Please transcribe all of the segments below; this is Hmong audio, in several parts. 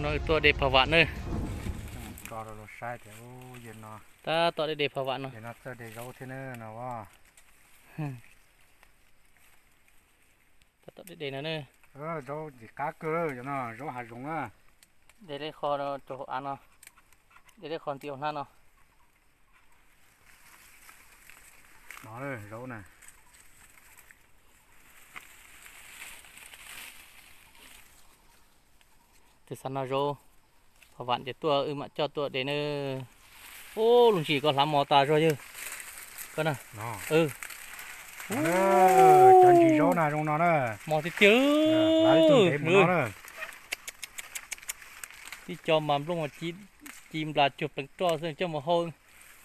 Tuaj de phav vam na. Tso rau saib tias, ub, yog no, tab tom de de phav vam no. Yog no txawj de zaub thiab na no as. Tab tom de de no na. Zaub ntxim qab kawg, yog no zaub hav zoov na. De lej qho rau hauv av no, de lej qho nti hauv hnab no. No zaub na. Tus xav noj zaub phav vam ces tuaj, wb mam coj tuaj de na. Ub, lub ntsis koj hlav mos tas zog yawg. Koj na. Cov ntsis zaub na zoo no na. Mos tiag tiag. Hlav ib tug ntev mus no na. Tib co mas nplooj mas ci nplas cuag pleev roj xwb, coj mus hau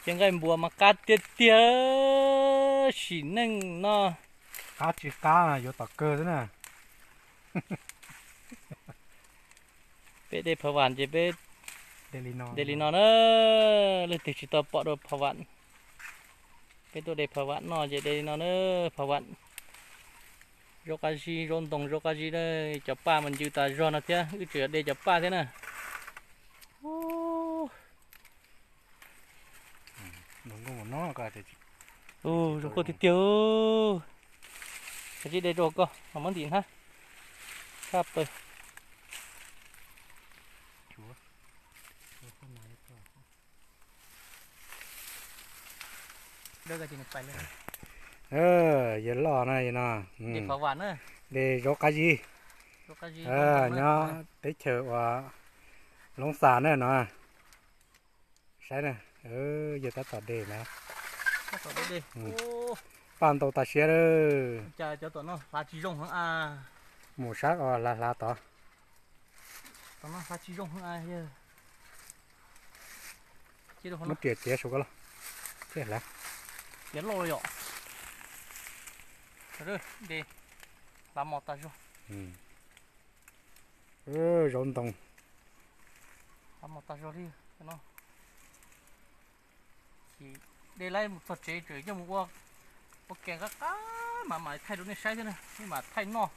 cov nqaij npuas mas qab tiag tiag. Sim neej no. Qab tsis qab yuav tom kawg xwb na. Peb de phav vam ces peb de li no na. Leej twg tsis tau pom dua phav vam, peb tuaj de phav vam noj ces de li no na. Phav vam zaub qab zib, zaub ntoo zaub qab zib na. Cov paj mas ncw tas zog no thiab, wb tseem yuav de cov paj thiab na. Zoo nkauj tiag tiag. Koj tsis de rau koj los muab ntim hnab. Tshaj plaws. Yawg loj na, yawg no. De zaub qab zib. Nyob teb chaws uas Loob Xas na no. Saib na, yawg tab tom de na. Paj ntau tas siab lawm. Mus sab hlav hlav tod. Muab riam txiav saum ko los thiaj hlav. Tiav loj yom. Hlav mos tas zog. Zaub ntoo. Hlav mos tas zog li no. Ces de lawm mus txog tsev tseem coj mus ua, ua ke qab qab mas mam thaij rau nej saib thiab na, nej mam thaij noj.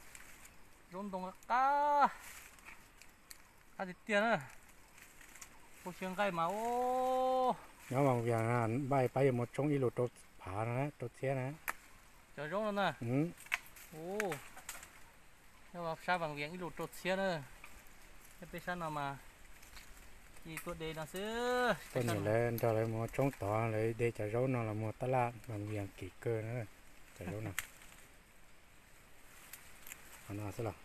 Zaub ntoo qab qab, qab tiag tiag na. Ua xyaw nqaij mas ub. Nyob Vaj Vias npaj pab yuav mus tsoob ib lus rau phav no, rau txhiab na. Cov zaub no na. Nyob sab Vaj Vias ib lus rau txhiab na. Nyob peb sab no mas cia tuaj de no xwb. Poj niam lawv nrog lawv mus tsoob tod, lawv de cov zaub no los muag tab laj Vaj Vias kim kawg na. Cov zaub no. Qhov no xwb los.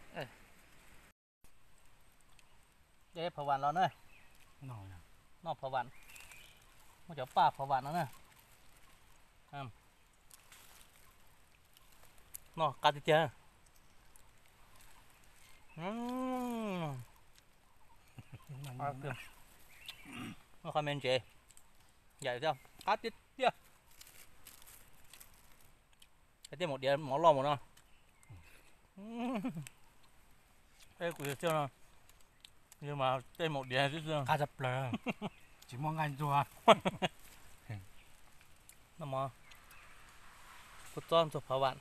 De phav vam los na. Noj phav vam, muab cov paj phav vam no na. Noj qab tiag tiag. Noj qab me ntsev, yam thiab qab tiag tiag. Tej maum diav mov loj mus no. Kuv yog tiag no, yog mas tej maum diav xwb. Qab tshaj plaws, tsis muaj nqaij ntxuag. Noj mov kua txob ntxuag phav vam,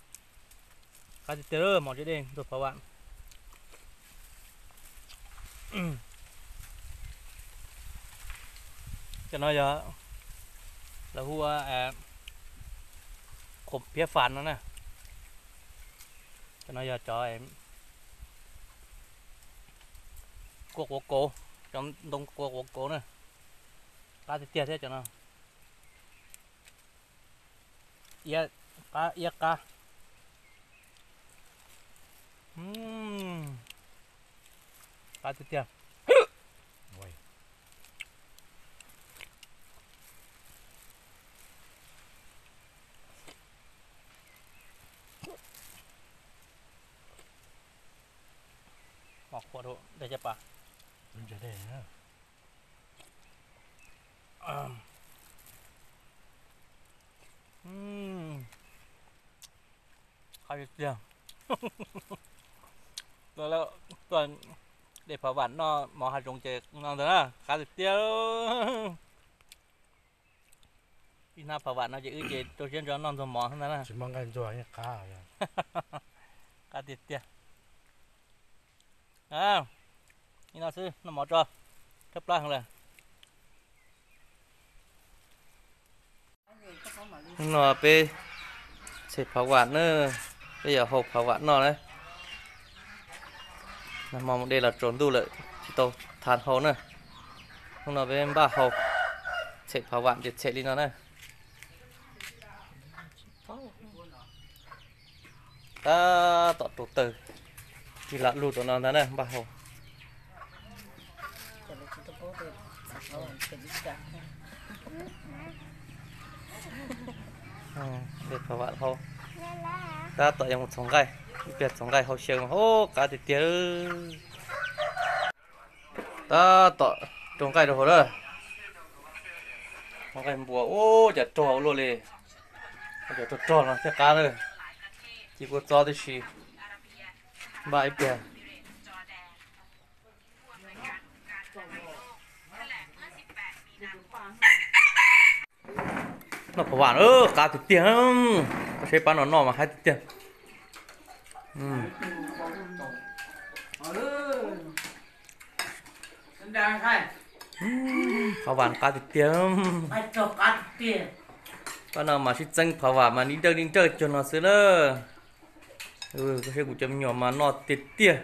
qab tiag tiag, mov tsev dej ntxuag phav vam. Cov no yog lawv hu ua qhuav phiab fas no na. Cov no yog cov kua quav kauv, cov ntoo kua quav kauv na. Qab tiag tiag thiab cov no. Iab qab, iab qab. Qab tiag tiag. Mov qhuav rau dej caj pas. Qab tiag tiag. Tuaj de phav vam noj mov hav zoov ces no ntag na, qab tiag tiag. Ib hnab phav vam no ces wb ces rau siab ntso noj ntxuag mov ntag na. Tsis muaj nqaij ntxuag yeej qab. Qab tiag tiag. Li no xwb, noj mov tso, thawb plab heev lawm. Hnub no peb tshem phav vam na, peb yuav hau phav vam noj na. Nag hmo mus de los tsaus ntuj lawm tsis tau thav hau na. Hnub no peb npaj hau, tshem phav vam ces tshem li no na. Tab tom rau tawg, tig lam lug tom no ntag na, npaj hau. De phav vam hau, tab tom yuav mus txhoov nqaij, ib pliag txhoov nqaij hau xyaw mas hauv qab tiag tiag. Tab tom rau nqaij rau hauv lawm. Nqaij npua ub, cas rog ua luaj li. Cov rog rog no thiaj qab na. Ci kua txob tib si, npaj ib pliag. Noj phav vam qab tiag tiag. Koj saib pab no noj mas haib tiag tiag. Phav vam qab tiag tiag. Pab no mas sib txeeb phav vam mas ib nrawj ib nrawj cuag no xwb na. Koj saib kuv cov me nyuam mas noj tiag tiag.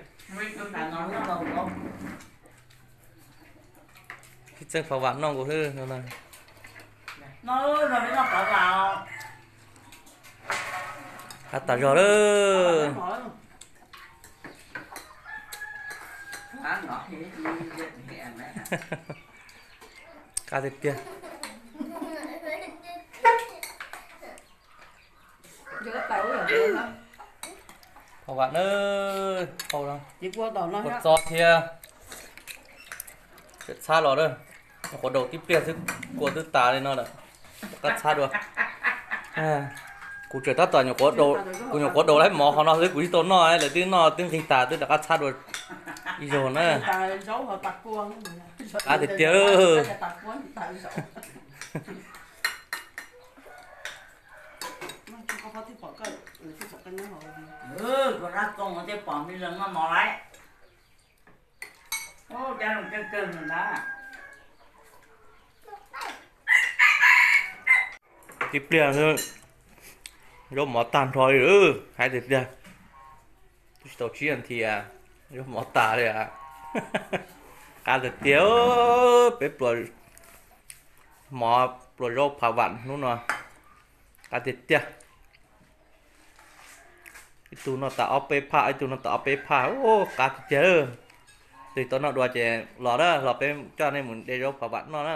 Sib txeeb phav vam noj nkaus xwb no. Qab tas zog lawm. Qab tiag tiag. Phav vam na, hau no, kua txob thiab. Txhab los, nyuam qhuav daus tib pliag xwb, kua twb tas li no lawm. Rov qab txhab dua. Kuv tseem tab tom, kuv nyuam qhuav daus laib mov qhov no xwb, kuv tsis tau noj, lawv twb noj twb nqig tas twb rov qab txhab dua ib zaug na. Qab tiag tiag. Tib pliag xwb, zaub mov tag nrho li, haib tiag tiag. Twb tsis tau tsib nas this, zaub mov tas li. Qab tiag tiag, peb pluas mov pluas zaub phav vam hnub no, qab tiag tiag. Ib tug noj tas ob peb phaj, ib tug noj tas ob peb phaj, qab tiag tiag. Tus tau noj dua ces los na, los peb coj nej mus de zaub phav vam noj na.